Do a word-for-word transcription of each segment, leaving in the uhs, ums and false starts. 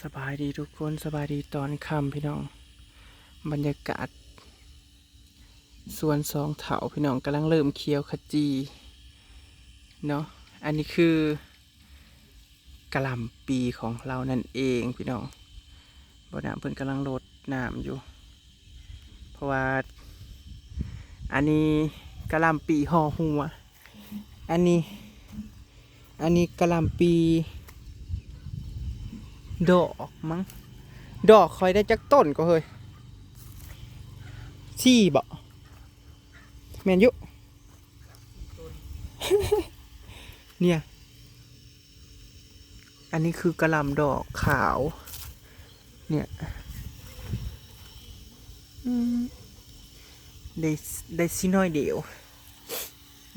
สบายดีทุกคน สบายดีตอนค่ำพี่น้อง บรรยากาศสวนสองเฒ่าพี่น้องกำลังเริ่มเขียวขจีเนาะ อันนี้คือกะหล่ำปีของเรานั่นเองพี่น้อง บ่าวน้ำเพิ่นกำลังรดน้ำอยู่ เพราะว่า อันนี้กะหล่ำปีห่อหัว อันนี้ อันนี้กะหล่ำปีดอกมั้ง ดอกคอยได้จักต้นก็เฮ้ย สี่บ่ แม่นอยู่ เนี่ย อันนี้คือกะหล่ำดอกขาว เนี่ย อืม ได้ ได้สี่หน่อยเดียว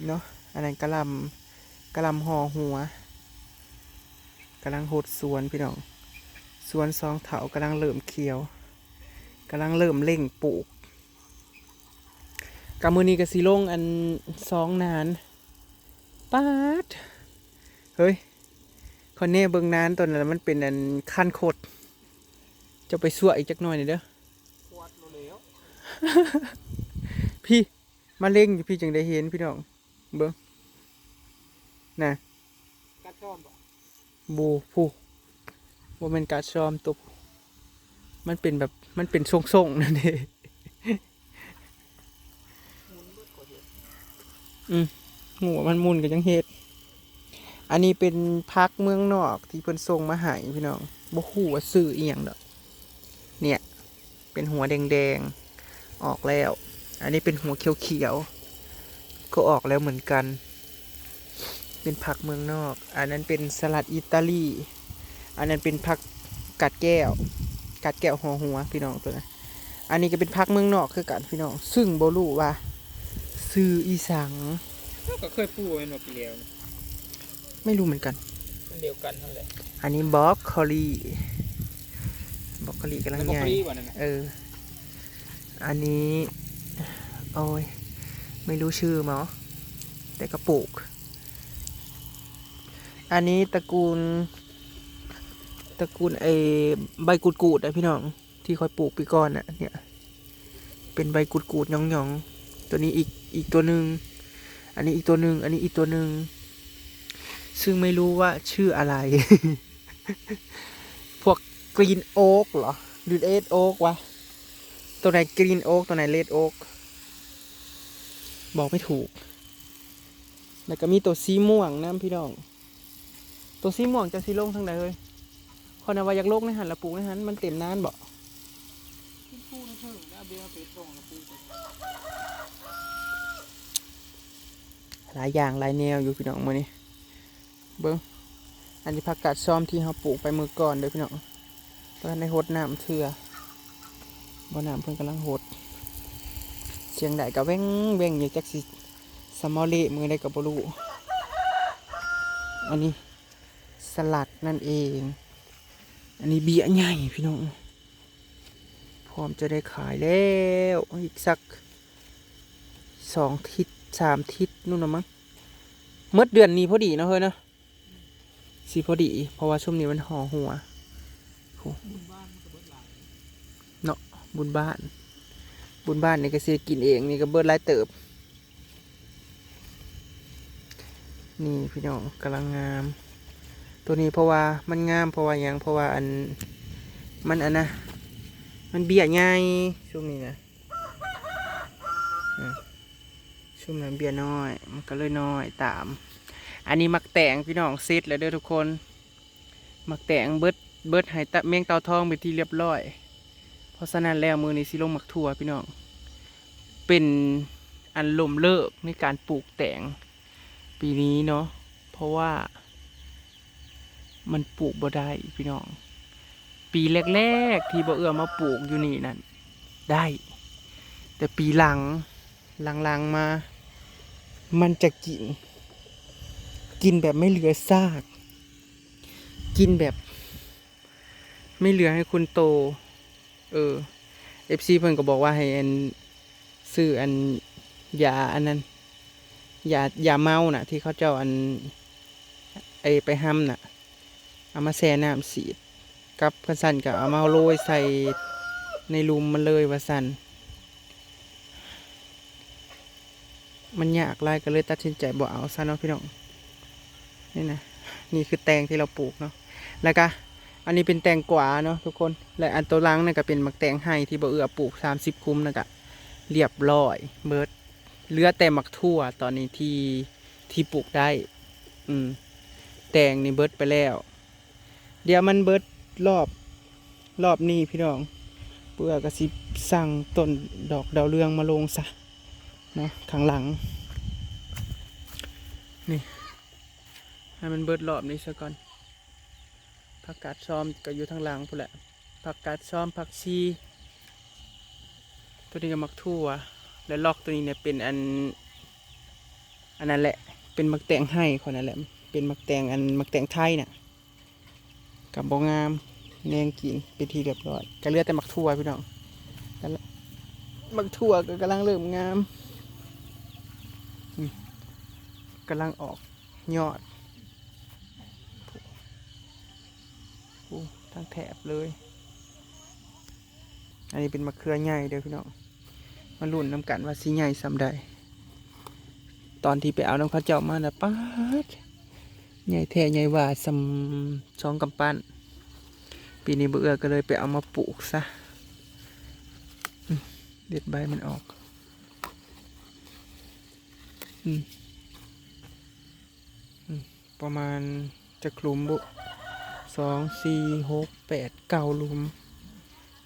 เนาะ อันนั้นกะหล่ำ กะหล่ำห่อหัว กำลังหดสวนพี่น้อง สวนสองเฒ่า กำลังเริ่มเขียว กำลังเริ่มเร่งปลูก กะมื้อนี้กะสิลงอันสองนาน ป๊าด เฮ้ย ขอแน่เบิ่งนานตอนนั้นมันเป็นอันคันคด จะไปซั่วอีกจักหน่อยนี่เด้อ พี่ มาเร่งอยู่พี่จังได้เห็นพี่น้อง เบิ่ง นะ กัดซ้อมบ่ บ่ ผู้ บ่แม่นกัดซ้อมตัว มันเป็นแบบ มันเป็นทรงๆนั่นเอง อืม หัวมันหมุนก็ยังเฮ็ด อันนี้เป็นผักเมืองนอกที่เพิ่นส่งมาให้พี่น้อง บ่ฮู้ว่าชื่ออีหยังดอก เนี่ย เป็นหัวแดงๆ ออกแล้ว อันนี้เป็นหัวเขียวๆ ก็ออกแล้วเหมือนกัน เป็นผักเมืองนอก อันนั้นเป็นสลัดอิตาลี อันนั้นเป็นผักกาดแก้ว กาดแก้วห่อหัวพี่น้องตัวนั้น อันนี้ก็เป็นผักเมืองนอกคือกันพี่น้อง ซึ่งบ่รู้ว่าชื่ออีสัง เราก็เคยปลูกไว้เนาะปีแล้วนะ ไม่รู้เหมือนกัน มันเดียวกันนั่นแหละ อันนี้บรอกโคลี บรอกโคลีกำลังใหญ่ บรอกโคลีวะนั่นน่ะ เออ อันนี้ โอ้ย ไม่รู้ชื่อหมอ แต่ก็ปลูก อันนี้ตระกูล ตระกูลไอ้ใบกูดๆ อะพี่น้อง ที่ค่อยปลูกปีก่อนน่ะ เนี่ย เป็นใบกูดๆ หย่องๆ ตัวนี้อีก อีกตัวหนึ่ง อันนี้อีกตัวหนึ่ง อันนี้อีกตัวหนึ่ง ซึ่งไม่รู้ว่าชื่ออะไร พวกกรีนโอ๊กเหรอ หรือเรดโอ๊กวะ ตัวไหนกรีนโอ๊ก ตัวไหนเรดโอ๊ก บอกไม่ถูก แล้วก็มีตัวสีม่วงนำพี่น้อง ตัวสีม่วงจะสิลงทางใดเฮ้ย ข้อยน่ะว่าอยากลงในหั่นละปลูกในหั่น มันเต็มนานบ่ หลายอย่างหลายแนวอยู่พี่น้องมื้อนี้ เบิ่ง อันนี้ผักกาดซ้อมที่เฮาปลูกไปมื้อก่อนเด้อพี่น้อง บ่ทันได้หดน้ำเทื่อ บ่าวน้ำเพิ่นกำลังหด เสียงใดก็แว่งแว่งอยู่ จักสิสะเมาเละมื้อใดก็บ่รู้ อันนี้สลัดนั่นเอง อันนี้เบี้ยใหญ่พี่น้อง พร้อมจะได้ขายแล้ว อีกสักสองทิศสามทิศนู่นน่ะมั้ง หมดเดือนนี้พอดีเนาะเฮ้ยเนาะ สิพอดี เพราะว่าช่วงนี้มันห่อหัว โห เนาะ บุญบ้าน บุญบ้านนี่ก็สิกินเอง นี่ก็เบิดหลายเติบ นี่พี่น้องกำลังงาม ตัวนี้เพราะว่ามันงาม เพราะว่าหยัง เพราะว่าอัน มันอันนะ มันเบี้ยใหญ่ ช่วงนี้นะ อืม ช่วงนั้นเบี้ยน้อย มันก็เลยน้อยตาม อันนี้หมากแตงพี่น้อง เสร็จแล้วเด้อทุกคน หมากแตงเบิด เบิดให้ตะ แมงเต่าทองเป็นที่เรียบร้อย เพราะฉะนั้นแล้วมื้อนี้สิลงหมากถั่วพี่น้อง เป็นอันล้มเลิกในการปลูกแตงปีนี้เนาะ เพราะว่ามันปลูกบ่ได้พี่น้อง ปีแรกๆที่บ่าวเอื้อมาปลูกอยู่นี่นั่น ได้ แต่ปีหลัง หลังๆมา มันจะกิน กินแบบไม่เหลือซาก กินแบบ ไม่เหลือให้คนโต เออ เอฟซี เพิ่นก็บอกว่าให้อัน ซื้ออัน ยาอันนั้น ยา ยาเมาน่ะ ที่เขาเจ้าอัน ไอไปห้ำน่ะ เอามาแช่น้ำสีด กับคันซั่นก็เอามาโรยใส่ในหลุมมันเลยว่าซั่น มันยากหลายก็เลยตัดสินใจบ่เอาซะเนาะพี่น้อง นี่นะ นี่คือแตงที่เราปลูกเนาะ แล้วก็อันนี้เป็นแตงกวาเนาะทุกคน และอันตัวหลังนั่นก็เป็นหมากแตงไฮที่บ่าวเอื้อปลูกสามสิบคุมนั่นก็เรียบร้อยเบิด เหลือแต่หมากถั่วตอนนี้ที่ที่ปลูกได้ อืม แตงนี่เบิดไปแล้ว เดี๋ยวมันเบิดรอบ รอบนี้พี่น้อง เปื่อก็สิสั่งต้นดอกดาวเรืองมาลงซะเนาะ ข้างหลัง นี่ ให้มันเบิดรอบนี้ซะก่อน ผักกาดซอมก็อยู่ทางหลังพู้นแหละ ผักกาดซอม ผักชี ตัวนี้ก็หมากถั่ว และล็อกตัวนี้เนี่ยเป็นอัน อันนั้นแหละ เป็นหมากแตงไฮเขานั่นแหละ เป็นหมากแตงอันหมากแตงไทยน่ะ กับบ่งาม แนงกินเป็นที่เรียบร้อย ก็เหลือแต่หมากถั่วพี่น้อง นั่นแหละ หมากถั่วก็กำลังเริ่มงาม อืม กำลังออกยอด โอ้ ทั้งแถบเลย อันนี้เป็นมะเขือใหญ่เด้อพี่น้อง มาลุ้นนำกันว่าสิใหญ่ส่ำใด ตอนที่ไปเอานำเขาเจ้ามาน่ะ ป๊าด ใหญ่แท้ใหญ่ว่าส่ำสองกำปั้น ปีนี้บ่าวเอื้อก็เลยไปเอามาปลูกซะ อืม เด็ดใบมันออก อืม อืม ประมาณจักหลุมบุ สอง สี่ หก แปด เก้าหลุม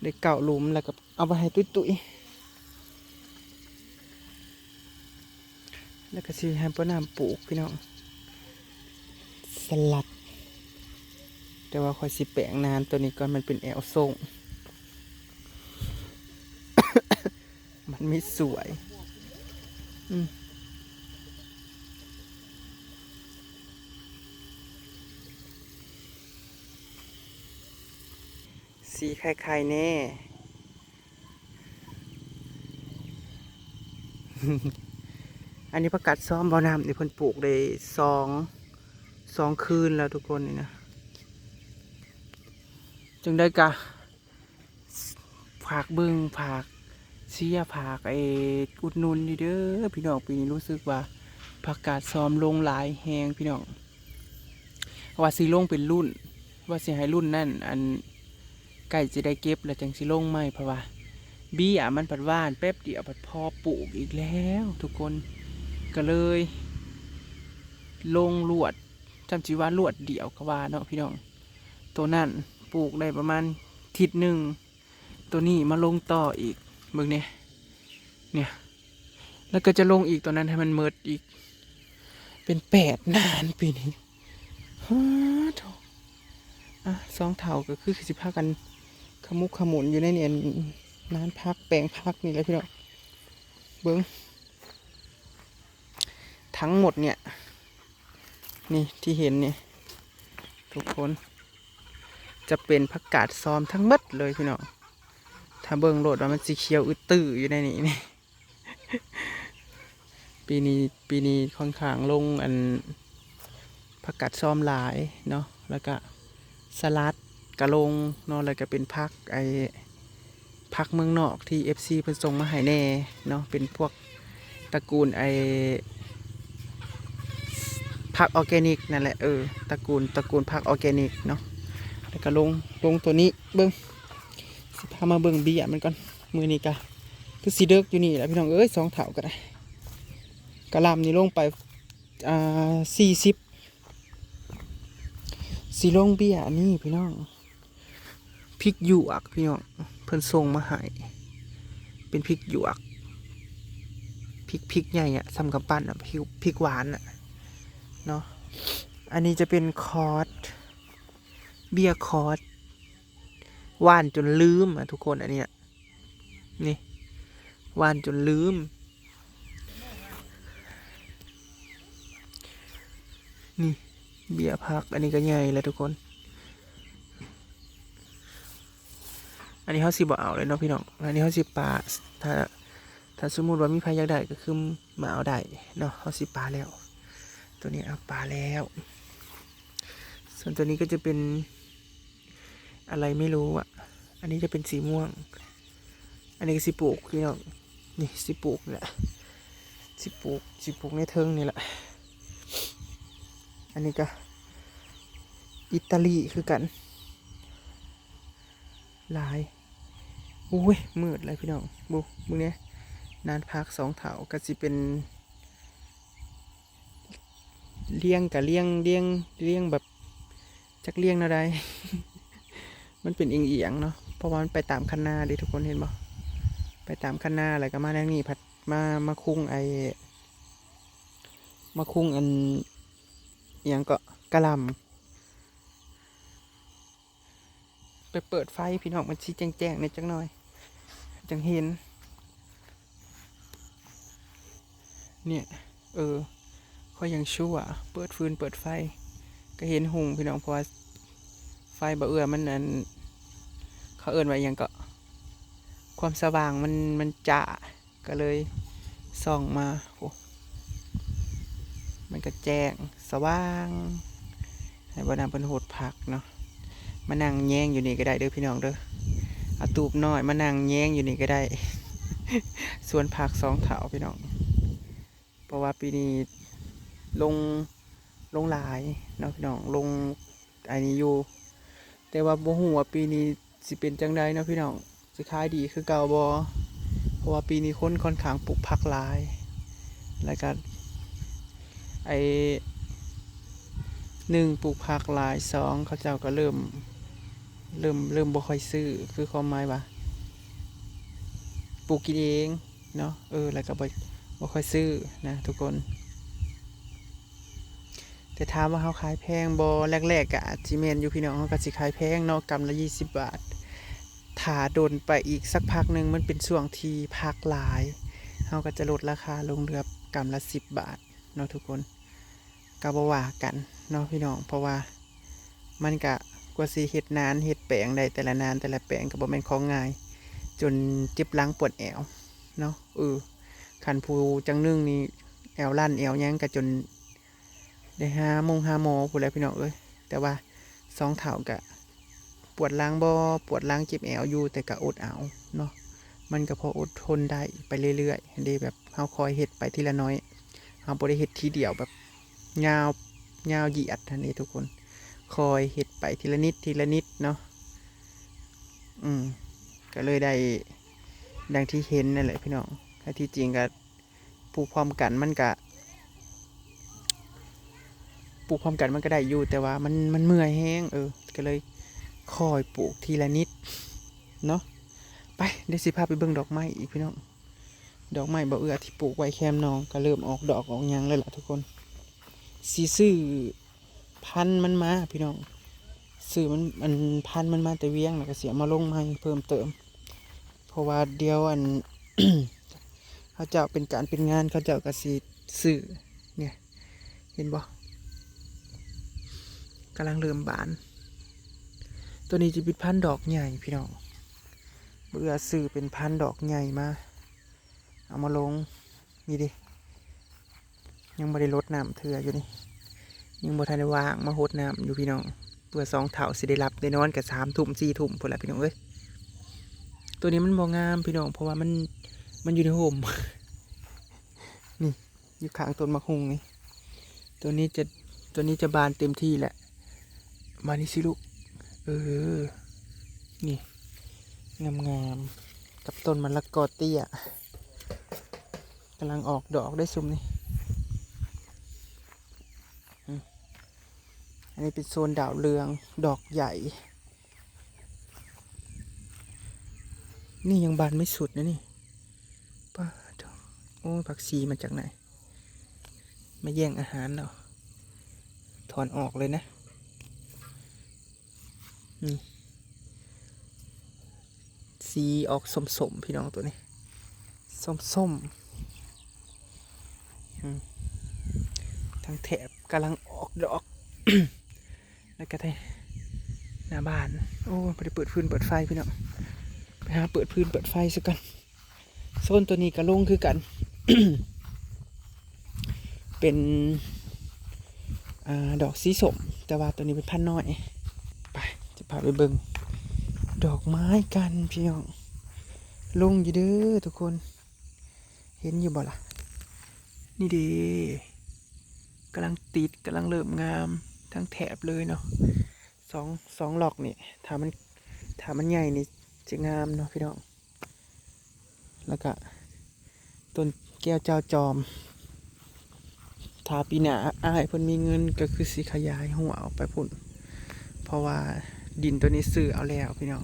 ได้เก้าหลุม แล้วก็เอาไปให้ตุ้ยๆ แล้วก็สิให้ป้าน้ำปลูกพี่น้อง สลัด แต่ว่าข้อยสิแปลงนานตัวนี้ก่อน มันเป็นแอวส่ง มันไม่สวย อืม สีไข่ๆแน่ อันนี้ผักกาดซ้อมบ่าวน้ำนี่ เพิ่นปลูกได้สอง สองคืนแล้วทุกคนนี่นะ จังใดกะ ฝากเบิ่ง ฝากเชียร์ ฝากไอ้อุดหนุนนี่เด้อพี่น้อง ปีนี้รู้สึกว่าผักกาดซ้อมลงหลายแฮงพี่น้อง ว่าสิลงเป็นรุ่น ว่าสิให้รุ่นนั่น อันใกล้จะได้เก็บแล้วจังสิลงใหม่ เพราะว่าเบี้ยมันผัดหว่านแป๊บเดียวผัดพอปลูกอีกแล้วทุกคน ก็เลย ลงรวด จำสิว่ารวดเดียวก็ว่าเนาะพี่น้อง ตัวนั่นปลูกได้ประมาณอาทิตย์หนึ่ง ตัวนี้มาลงต่ออีก เบิ่งเนี่ย เนี่ย แล้วก็จะลงอีกตัวนั้นให้มันเมิดอีก เป็นแปดนานปีนี้ ฮาโถ อ่ะ สองเฒ่าก็คือสิพากันขมุกขมุนอยู่ในเนี่ย นานพักแปลงพักนี่แหละพี่น้อง เบิ่ง ทั้งหมดเนี่ย นี่ที่เห็นเนี่ย ทุกคน จะเป็นผักกาดซ้อมทั้งหมดเลยพี่น้อง ถ้าเบิ่งโลดว่ามันสิเขียวอึดตื้ออยู่ในนี้นี่ ปีนี้ ปีนี้ค่อนข้างลงอันผักกาดซ้อมหลายเนาะ แล้วก็สลัดก็ลงเนาะ แล้วก็เป็นผักไอ้ ผักเมืองนอกที่เอฟซีเพิ่นส่งมาให้แน่เนาะ เป็นพวกตระกูลไอ้ผักออร์แกนิกนั่นแหละ เออ ตระกูล ตระกูลผักออร์แกนิกเนาะ แล้วก็ลง ลงตัวนี้ เบิ่ง สิพามาเบิ่งเบี้ยมันก่อน มื้อนี้กะคือสิเดิกอยู่นี่แหละพี่น้องเอ้ย สองเฒ่าก็ได้ กะหล่ำนี่ลงไป อ่า สี่สิบ สิลงเบี้ยอันนี้พี่น้อง พริกหยวกพี่น้อง เพิ่นส่งมาให้ เป็นพริกหยวก พริก พริกใหญ่อะ ส่ำกำปั้นอะ พริก พริกหวานอะ เนาะ อันนี้จะเป็นคอส เบี้ยคอส หว่านจนลืมอะทุกคน อันเนี้ย นี่ หว่านจนลืม นี่ เบี้ยผัก อันนี้ก็ใหญ่แล้วทุกคน อันนี้เฮาสิบ่เอาเลยเนาะพี่น้อง อันนี้เฮาสิปา ถ้า ถ้าสมมุติว่ามีใครอยากได้ก็คือมาเอาได้เนาะ เฮาสิปาแล้ว ตัวนี้เอาปาแล้ว ส่วนตัวนี้ก็จะเป็น อะไรไม่รู้อ่ะ อันนี้จะเป็นสีม่วง อันนี้ก็สิปลูกพี่น้อง นี่สิปลูกนี่แหละ สิปลูก สิปลูกในเทิงนี่แหละ อันนี้ก็ อิตาลีคือกัน หลาย อุ้ย มืดเลยพี่น้อง บุ เบิ่งเนี่ย นานพักสองเถาก็สิเป็น เลี้ยงกับเลี้ยง เลี้ยง เลี้ยงแบบ จักเลี้ยงแนวใด มันเป็นเอียงๆเนาะ เพราะว่ามันไปตามคันนาเด้ ทุกคนเห็นบ่ ไปตามคันนา แล้วก็มาแนวนี้ ผัดมา มาคุงไอ้ มาคุงอัน อิหยังก็ กะหล่ำ ไปเปิดไฟพี่น้อง มันสิแจ้งๆในจักหน่อย จังเห็น เนี่ย เออ ข้อยยังชั่ว เปิดฟืนเปิดไฟ ก็เห็นหุงพี่น้อง เพราะว่าไฟบ่เอื้อมันอัน เขาเอิ้นว่าอิหยังก็ ความสว่างมัน มันจ้า ก็เลยส่องมา โอ้ มันก็แจ้งสว่าง ให้บ่นำเพิ่นโหดผักเนาะ มานั่งแยงอยู่นี่ก็ได้เด้อพี่น้องเด้อ เอาตูบน้อยมานั่งแยงอยู่นี่ก็ได้ สวนผักสองเถาพี่น้อง เพราะว่าปีนี้ลง ลงหลายเนาะพี่น้อง ลงอันนี้อยู่ แต่ว่าบ่ฮู้ว่าปีนี้สิเป็นจั่งใดเนาะพี่น้อง สิขายดีคือเก่าบ่ เพราะว่าปีนี้คนค่อนข้างปลูกผักหลาย แล้วก็ ไอ้ หนึ่ง ปลูกผักหลาย สอง เขาเจ้าก็เริ่ม เริ่ม เริ่มบ่ค่อยซื้อ คือความหมายว่า ปลูกกินเองเนาะ เออ แล้วก็บ่ บ่ค่อยซื้อนะทุกคน แต่ถามว่าเฮาขายแพงบ่ แรกๆก็อาจสิแม่นอยู่พี่น้อง เฮาก็สิขายแพงเนาะ กำละยี่สิบบาท ถ้าโดนไปอีกสักพักหนึ่ง มันเป็นช่วงที่ผักหลาย เฮาก็จะลดราคาลงเหลือกำละสิบบาทเนาะทุกคน ก็บ่ว่ากันเนาะพี่น้อง เพราะว่ามันก็กว่าสิเฮ็ดนานเฮ็ดแปลงได้ แต่ละนานแต่ละแปลงก็บ่แม่นของง่าย จนเจ็บหลังปวดแอวเนาะ เออ คันผู้จั่งหนึ่งนี่แอวลั่นแอวหยังก็จนได้หาหมงหาหมอพู้นแหละพี่น้องเอ้ย แต่ว่าสองเฒ่าก็ปวดหลังบ่ ปวดหลังเจ็บแอวอยู่ แต่ก็อดเอาเนาะ มันก็พออดทนได้ไปเรื่อยๆ หั้นเด้ แบบเฮาคอยเฮ็ดไปทีละน้อย เฮาบ่ได้เฮ็ดทีเดียวแบบยาว ยาวเหยียดหั้นเด้ทุกคน คอยเฮ็ดไปทีละนิดทีละนิดเนาะ อืม ก็เลยได้ดังที่เห็นนั่นแหละพี่น้อง ถ้าที่จริงก็ปลูกพร้อมกันมันก็ ปลูกพร้อมกันมันก็ได้อยู่ แต่ว่ามัน มันเมื่อยแฮง เออ ก็เลยคอยปลูกทีละนิดเนาะ ไป เดี๋ยวสิพาไปเบิ่งดอกไม้อีกพี่น้อง ดอกไม้บ่เอื้อที่ปลูกไว้แคมหนอง ก็เริ่มออกดอกออกหยังแล้วล่ะทุกคน สิซื้อพันธุ์มันมาพี่น้อง ซื้อมัน อันพันธุ์มันมาแต่เวียง แล้วก็สิเอามาลงใหม่เพิ่มเติม เพราะว่าเดี๋ยวอัน เขาเจ้าเป็นการเป็นงาน เขาเจ้าก็สิซื้อ เนี่ย เห็นบ่ กำลังเริ่มบาน ตัวนี้จะเป็นพันธุ์ดอกใหญ่พี่น้อง บ่เอื้อซื้อเป็นพันธุ์ดอกใหญ่มา เอามาลง นี่ดิ ยังบ่ได้รดน้ำเทื่ออยู่นี่ ยังบ่ทันได้ว่างมาหดน้ำอยู่พี่น้อง เพื่อสองเฒ่าสิได้หลับได้นอนก็สามทุ่มสี่ทุ่มพู้นล่ะพี่น้องเอ้ย ตัวนี้มันบ่งามพี่น้อง เพราะว่ามัน มันอยู่ในฮ่ม นี่ อยู่ข้างต้นมะฮุงนี่ ตัวนี้จะ ตัวนี้จะบานเต็มที่แหละ มานี่สิลูก เออ นี่ งามๆ กับต้นมะละกอเตี้ย กำลังออกดอกได้ซุมนี่ อืม อันนี้เป็นโซนดาวเรือง ดอกใหญ่ นี่ยังบานไม่สุดนะนี่ ป้าด โอ้ย ผักชีมาจากไหน มาแย่งอาหารเรา ถอนออกเลยนะ นี่ สีออกส้มๆ พี่น้องตัวนี้ ส้มๆ อืม ทั้งแถบกำลังออกดอก แล้วก็ไทหน้าบ้าน โอ้ย บ่ได้เปิดฟืนเปิดไฟพี่น้อง ไปหาเปิดฟืนเปิดไฟซะก่อน โซนตัวนี้ก็ลงคือกัน เป็น อ่า ดอกสีส้ม แต่ว่าตัวนี้เป็นพันธุ์น้อย ไป จะพาไปเบิ่ง ดอกไม้กันพี่น้อง ลงอยู่เด้อทุกคน เห็นอยู่บ่ล่ะ นี่เด้ กำลังติด กำลังเริ่มงาม ทั้งแถบเลยเนาะ สอง สองล็อกนี่ ถ้ามัน ถ้ามันใหญ่นี่ จะงามเนาะพี่น้อง แล้วก็ ต้นแก้วเจ้าจอม ถ้าปีหน้าอ้ายเพิ่นมีเงินก็คือสิขยายหัวออกไปพุ้น เพราะว่าดินตัวนี้ซื้อเอาแล้วพี่น้อง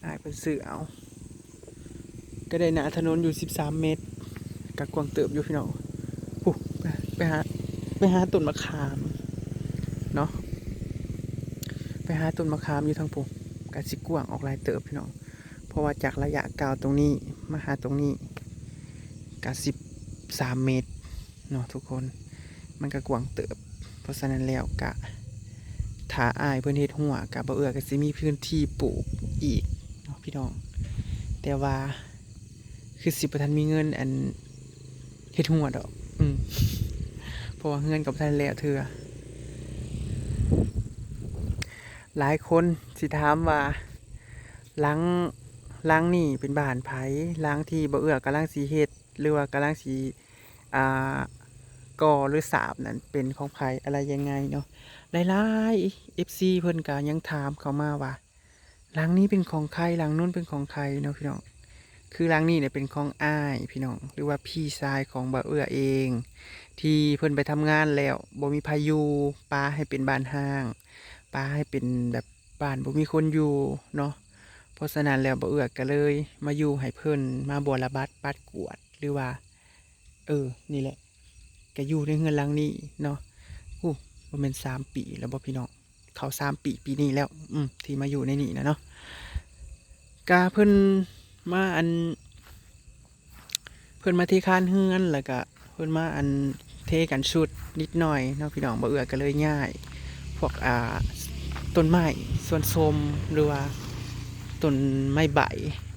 อ้ายเพิ่นซื้อเอา ก็ได้หน้าถนนอยู่สิบสามเมตร ก็กว้างเติบอยู่พี่น้อง พุ้น ไป ไปหา ไปหาต้นมะขามเนาะ ไปหาต้นมะขามอยู่ทางพุ้น ก็สิกว้างออกหลายเติบพี่น้อง เพราะว่าจากระยะกาวตรงนี้มาหาตรงนี้ ก็สิบสามเมตรเนาะทุกคน มันก็กว้างเติบ เพราะฉะนั้นแล้วก็ ถ้าอ้ายเพิ่นเฮ็ดหัวก็บ่เอื้อก็สิมีพื้นที่ปลูกอีกเนาะพี่น้อง แต่ว่า คือสิบ่ทันมีเงินอันเฮ็ดหัวดอก อืม เพราะว่าเฮือนก็บ่ทันแล้วเทื่อ หลายคนสิถามว่า หลัง หลังนี้เป็นบ้านไผ หลังที่บ่เอื้อกำลังสิเฮ็ด หรือว่ากำลังสิ อ่า ก่อหรือสาบนั่นเป็นของไผ อะไรยังไงเนาะ หลายๆ เอฟซี เพิ่นก็ยังถามเข้ามาว่า หลังนี้เป็นของใคร หลังนู้นเป็นของใครเนาะพี่น้อง คือหลังนี้เนี่ยเป็นของอ้ายพี่น้อง หรือว่าพี่ชายของบ่าวเอื้อเอง ที่เพิ่นไปทำงานแล้ว บ่มีไผอยู่ ปะให้เป็นบ้านฮ้าง ปะให้เป็นแบบบ้านบ่มีคนอยู่เนาะ เพราะฉะนั้นแล้วบ่าวเอื้อก็เลยมาอยู่ให้เพิ่น มาบัวระบัดปัดกวาด หรือว่า เออ นี่แหละ ก็อยู่ในเฮือนหลังนี้เนาะ อู้ บ่แม่นสามปีแล้วบ่พี่น้อง เข้าสามปีปีนี้แล้ว อืม ที่มาอยู่ในนี่นะเนาะ ก็เพิ่นมาอัน เพิ่นมาเทคานเฮือน แล้วก็เพิ่นมาอันเทกันชุดนิดหน่อยเนาะพี่น้อง บ่าวเอื้อก็เลยย้าย พวก อ่า ต้นไม้ สวนส้ม หรือว่าต้นไม้ใบ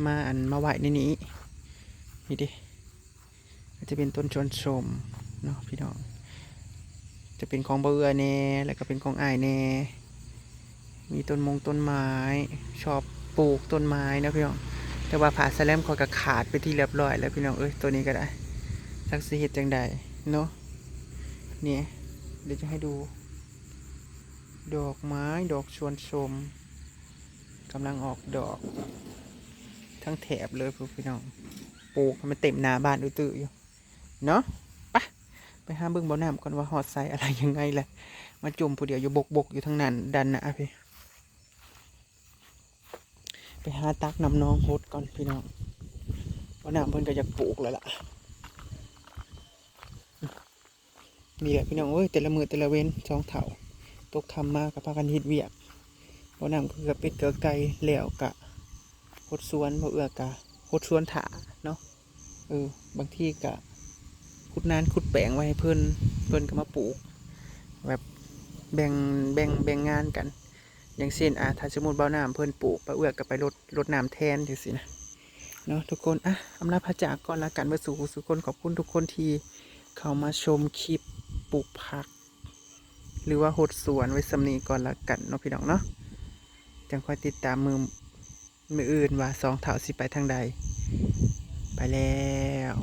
มาอัน มาไว้ในนี้ นี่เด้ ก็จะเป็นต้นชวนชมเนาะพี่น้อง จะเป็นของบ่าวเอื้อแน่ แล้วก็เป็นของอ้ายแน่ มีต้นมงต้นไม้ ชอบปลูกต้นไม้เนาะพี่น้อง แต่ว่าผ้าสแลมข้อยก็ขาดไปที่เรียบร้อยแล้วพี่น้องเอ้ย ตัวนี้ก็ได้ จักสิเฮ็ดจั่งใดเนาะ เนี่ย เดี๋ยวจะให้ดู ดอกไม้ ดอกชวนชม กำลังออกดอก ทั้งแถบเลยพี่น้อง ปลูกให้มันเต็มหน้าบ้านอื้อตื้ออยู่ เนาะ ไป ไปหาเบิ่งบ่าวน้ำก่อนว่าฮอดไสอะไรยังไงแหละ มาจมผู้เดียวอยู่บกๆ อยู่ทางนั้น ด้านหน้าพี่ ไปหาตักน้ำหนองหดก่อนพี่น้อง บ่าวน้ำเพิ่นก็อยากปลูกแล้วล่ะ นี่แหละพี่น้องเอ้ย แต่ละมื้อแต่ละเว็น สองเฒ่า ตกค่ำมาก็พากันเฮ็ดเวียก บ่าวน้ำก็เกือบเป็ดเกือบไก่ แล้วก็หดสวน บ่าวเอื้อก็หดสวนถ่าเนาะ เออ บางทีก็ขุดนานขุดแปลงไว้ให้เพิ่น เพิ่นก็มาปลูก แบบแบ่ง แบ่ง แบ่งงานกัน อย่างเช่น อ่า ถ้าสมมุติบ่าวน้ำเพิ่นปลูก บ่าวเอื้อก็ไปรด รดน้ำแทนจั่งซี้นะ เนาะทุกคน อ่ะ อำลาพระจากก่อนละกัน เบิดสู่สู่คน ขอบคุณทุกคนที่เข้ามาชมคลิปปลูกผัก หรือว่าหดสวนไว้ส่ำนี้ก่อนละกันเนาะพี่น้องเนาะ จั่งค่อยติดตามมื้อ มื้ออื่นว่าสองเฒ่าสิไปทางใด ไปแล้ว